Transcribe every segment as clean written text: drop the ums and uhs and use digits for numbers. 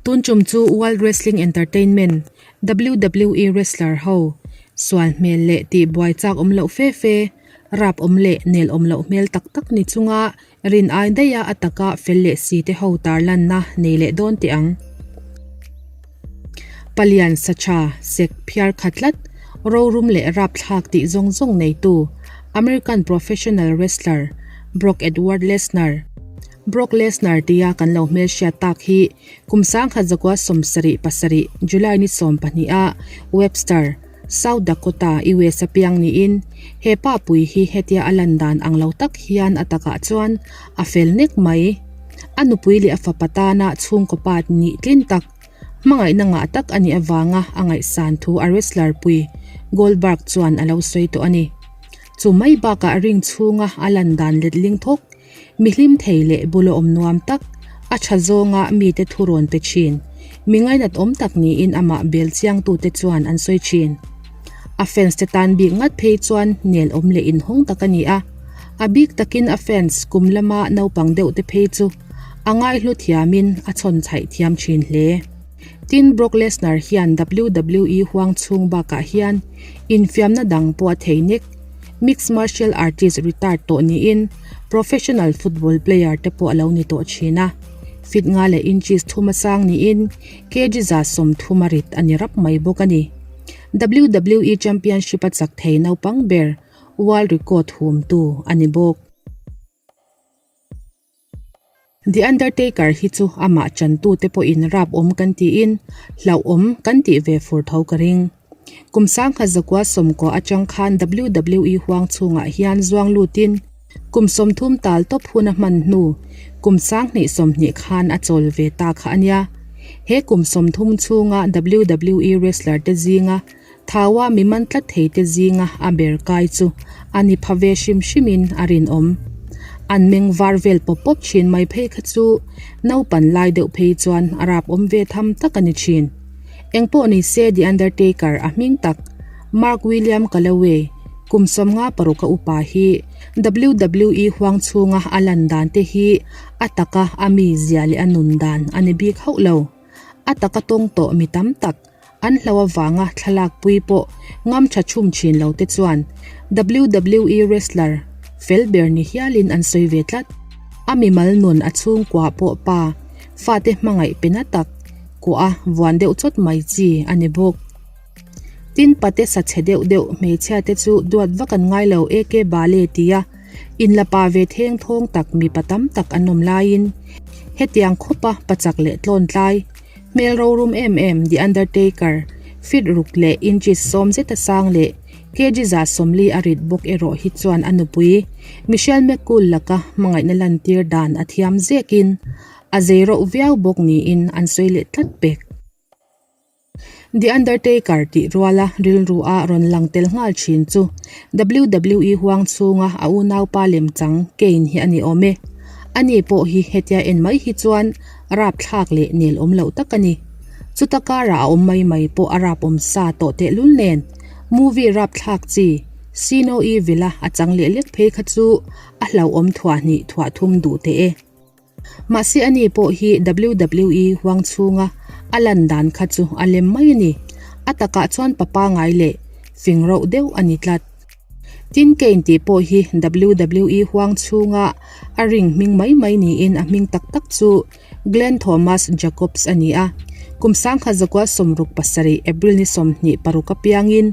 Tun tum chu World Wrestling Entertainment, WWE, wrestler ho sual hmel leh tih buai chak awm loh fe fe, rap awm leh nel awm loh hmel tak tak ni chunga rin ai daiha a taka fel leh si te ho tarlanna nei leh dawn teh ang. Palian Sacha sek phiar khat tlat, rorum leh rap thlak tih zawng zawng neitu American professional wrestler Brock Edward Lesnar, Brock Lesnar tia kan lo hmelhriat tak hi kum 1977, July ni 12 ah Webster, South Dakota, US a piang niin he pa pui hi hetia a lan dan ang lo tak hian a takah chuan a fel nek mai. A nupui leh a fapa tana chhungkaw pa nih tlin tak, hmangaihna ngah tak a nih avanga a ngaihsan thu a wrestler pui Goldberg chuan a lo sawi tawh a ni. Chu mai bakah ring chhunga a lan dan letling thawk Mi hlim thei leh bulawm nuam tak, a tha zawnga mite thu rawn pe thin. Mi ngainat awm tak niin amah bel chiangtute chuan an sawi thin. A fans te tan bik ngat phei chuan nel awm leh inhawng tak a ni a. A bik takin a fans kum lama naupang deuh te phei chu a ngaihlu thiamin a chhawn chhaih thiam thin hle. Tin, Brock Lesnar hian WWE huang chhung bakah hian infiamna dang pawh a thei nek. Mixed martial artist retired tawh niin professional football player te pawh a lo ni tawh thin a. Feet nga leh inches thum a sang niin kg 30 a rit a ni rap mai bawk a ni. WWE Championship a chak thei naupang ber world record humtu a ni bawk. The Undertaker hi chu amah chantute pawhin rap awm kan tiin hlauh awm kan tih ve fur tho ka ring. Kum 1990 atang khan WWE huang chhungah hian zuang lutin kum 30 tal tawp hun a hman hnu kum 2020 khan a chawl ve ta kha a nia. He kum 30 chhunga WWE wrestler te zinga Thaua mi man tlat thei te zinga a ber kai chu a ni pha ve hrim hrimin a rinawm. An meng var vel pawp pawp thin mai phei kha chu naupan lai deuh phei chuan a rap awm ve tham tak a ni thin. Engpawh ni se The Undertaker a hming tak Mark William Calloway kum 56 a upa hi WWE huang chhunga a lan dan te hi a taka a mizia leh a nun dan a ni bik hauh lo. A taka tawng tawh mi tam tak An hlo avanga thlalak pui pawh ngam tha chhum thin lo te chuan WWE wrestler fel ber ni hialin an sawi ve tlat. A mimal nun a chhungkua pawh pa fate hmangaih pe na tak kuah a vuan deuh chawt mai chi a ni bawk. Tin pate sa chhe deuh deuh hmeichhia te chu duat vak an ngai lo AK Bale tia inla pa ve theng thawng tak mipa tam tak an awm laiin hetiang khawpa pachak leh tlawn tlai Hmel rorum em em The Undertaker, feet ruk leh inches 10 zeta sang leh kg 40 a rit bawk erawh hi chuan a nupui Michelle McCool laka hmangaihna lantir dan a thiam zekin a zei rauh viau bawk niin an sawi leh tlat pek. The Undertaker tih ruala rilru a rawn lang tel nghal thin chu WWE huang chhunga a unaupa lemchang Kane hi a ni awm e. Ani pawh hi hetia en mai hi chuan Rapthlak leh nel awm loh tak a ni. Chuta karah a awm mai mai pawh a rap awm sa tawh tehlul nen, movie rapthlak chi See No Evil a a chang leh lek phei kha chu a hlauhawm thuah hnih thuah thum duh teh e. Mahse ani pawh hi WWE huang chhunga a lan dan kha chu a lem mai a ni. A takah chuan pa pangai leh fing rauh deuh a ni tlat. Tin Kane tih pawh hi WWE huang chhunga a ring hming mai mai niin a hming tak tak chu Glenn Thomas Jacobs a ni a. Kum 1967 April ni 26 apiangin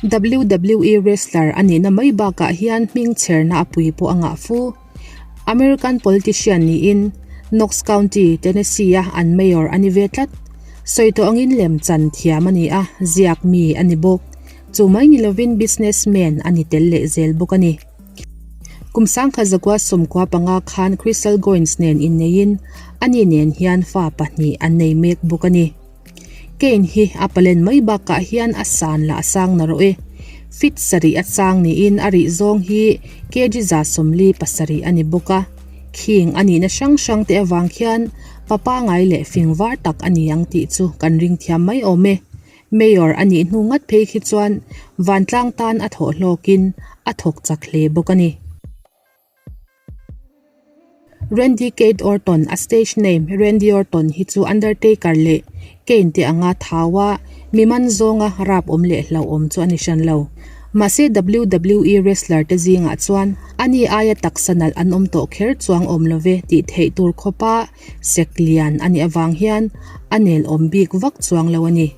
WWE wrestler a nihna mai bakah hian hming chherna a pui pawh a ngah fu. American politician niin Knox County, Tennessee-a an mayor a ni ve tlat. Sawi tawh angin lemchan thiam a ni a, ziak mi a ni bawk. Chu mai ni lovin businessman a ni tel leh zel bawk a ni. Kum 1995 khan Crystal Goins nen inneiin ani nen hian fa pahnih an nei mek bawk a ni. Kane hi a palen mai bakah hian a san lah a sang narawh e. Feet sarih a chang niin a rih zawng hi kg 47 a ni bawk a. Khing a nihna hrang hrang te avang khian pa pangai leh fing var tak a ni ang tih chu kan ring thiam mai awm e. Mayor a nih hnu ngat phei khi chuan vantlang tan a thawh hlawkin a thawk chak hle bawk a ni. Randy Keith Orton, a stage name Randy Orton hi chu Undertaker leh Kane te anga thau a, mi man zawnga rap awm leh hlauhawm chu a ni hran lo. Mahse WWE wrestler te zingah chuan ani aia taksa nalh an awm tawh kher chuang awm lo ve tih theih tur khawpa sek lian a nih avang hian a nel awm bik vak chuang lo a ni.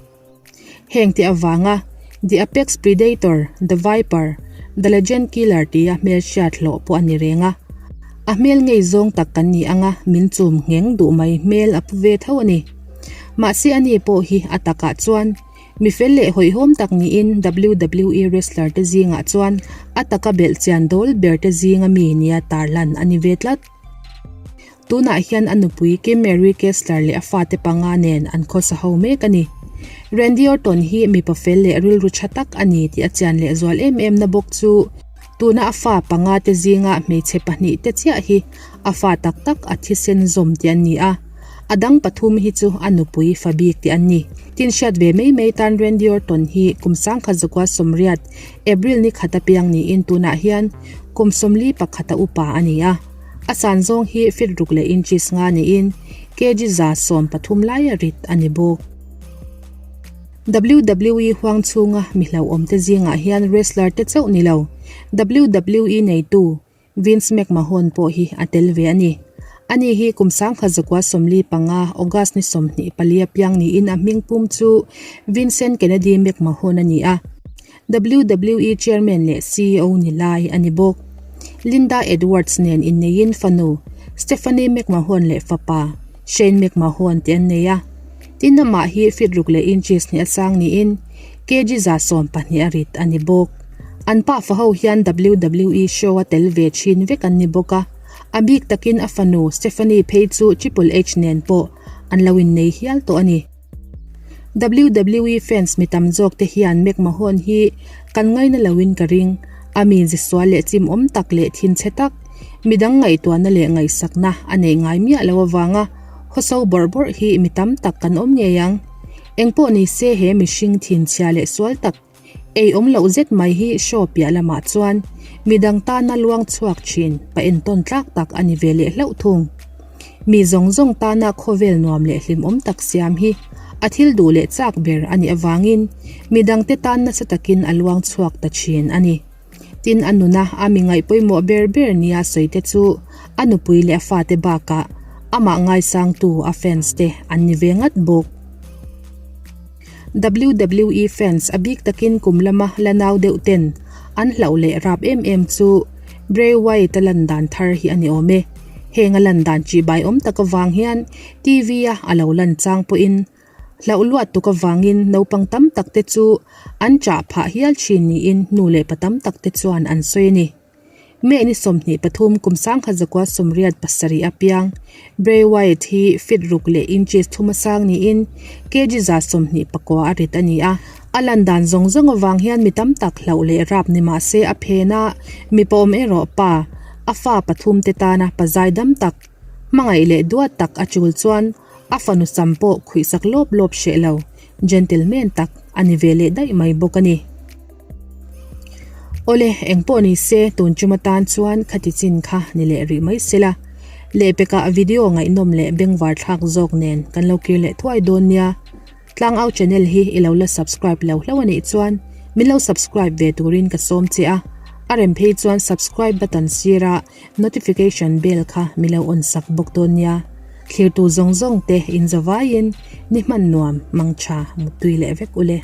Heng te avanga The Apex Predator, The Viper, The Legend Killer tia hmelhriat hlawh pawh a ni reng a. A hmel ngei zawng tak kan ni anga min chum ngheng duh mai hmel a pu ve tho a ni. Mahse ani pawh hi a takah chuan mi fel leh hawihhawm tak niin WWE wrestler te zingah chuan a taka belh chian dawl ber te zinga mi nia tarlan a ni ve tlat. Tunah hian a nupui Kim Marie Kessler leh a fate panga nen an khawsa ho mek a ni. Randy Orton hi mipa fel leh rilru tha tak a ni tih a chian lehzual em em na bawk chu tuna a fa panga te zinga hmeichhe pahnih te chiah hi a fa tak tak a thisen zawm tih an ni a, a dang pathum hi chu a nupui fa bik tih an ni. Tin hriat ve mai mai tan Randy Orton hi kum sangkhat zakua sawmriat April ni khat apiang niin tunah hian kum 41 a upa a ni a. A san zawng hi feet ruk leh inches nga niin kg 113 laia rit a ni bawk. WWE huang chhunga mi hlauhawmte zingah hian wrestler te chauh ni lo, WWE neitu Vince McMahon pawh hi a tel ve a ni. Ani hi kum 1945 August ni 24 piang niin a hming pum chu Vincent Kennedy McMahon a ni a. WWE Chairman leh ceo ni lai a ni bawk. Linda Edwards nen inneiin fanu Stephanie McMahon leh fapa Shane McMahon te an nei a. Tin amah hi feet ruk leh inches hnih a sang niin kg 12 a rit a ni bawk. An pafa ho hian WWE show a tel ve thin vek an ni bawk a, a bik takin a fanu Stephanie phei chu Triple H nen pawh an lo innei hial tawh a ni. WWE fans mi tam zawk te hian McMahon hi kan ngaina loin ka ring. A mi zisual leh chimawm tak leh thinchhe tak, midang ngaihtuahna leh ngaihsakna a neih ngai miah lo avanga hawso bawrh bawrh hi mi tam tak kan awm ngei ang. Engpawh ni se he mihring thinchhia leh sual tak, ei awm loh zet mai hi show piah lamah chuan midang tana luang chhuak thin pa entawn tlak tak a ni ve leh hlauh thung. Mi zawng zawng tana khawvel nuam leh hlimawm tak siam hi a thil duh leh chak ber a nih avangin midangte tan nasa takin a luang chhuak ta thin a ni. Tin a nuna a mi ngaih pawimawh ber ber nia sawi te chu a nupui leh a fate bakah amah ngaisangtu a fans te an ni ve ngat bawk. WWE fans a bik takin kum lama la nau deuh ten an hlauh leh rap em em chu Bray Wyatt-a lan dan thar hi a ni awm e. Heng a lan dan chibai awm tak avang hian TV a a lo lan chang pawhin hlauh luat tuk avangin naupang tam tak te chu an chah phah hial thin niin nu leh pa tam tak te chuan an sawi a ni. May ni 23 kum 1987 a piang Bray Wyatt hi feet ruk leh inches thum a sang niin kg 29 a rit a ni a. A lan dan zawng zawng avang hian mi tam tak hlauh leh rap ni mah se a phen a, mipa awm erawh pa, a fa pathum te tana pa zai dam tak, hmangaih leh duat tak a chul chuan a fanu sam pawh khuihsak lawp lawp hreh lo, gentleman tak a ni ve leh daih mai bawk a ni. Awle, engpawh ni se tun chum atan chuan khati chin kha ni leh rih mai sela. Lehpekah video ngaihnawm leh bengvar thlak zawk nen kan lo kir leh thuai dawn nia. Tlangau channel hi i lo la subscribe lo hlauh a nih chuan min lo subscribe ve turin ka sawm che a, a rem phei chuan subscribe button sira notification bell kha min lo on sak bawk dawn nia. Thlirtu zawng zawng te in zavaiin ni hman nuam mangtha muttui leh vek ule.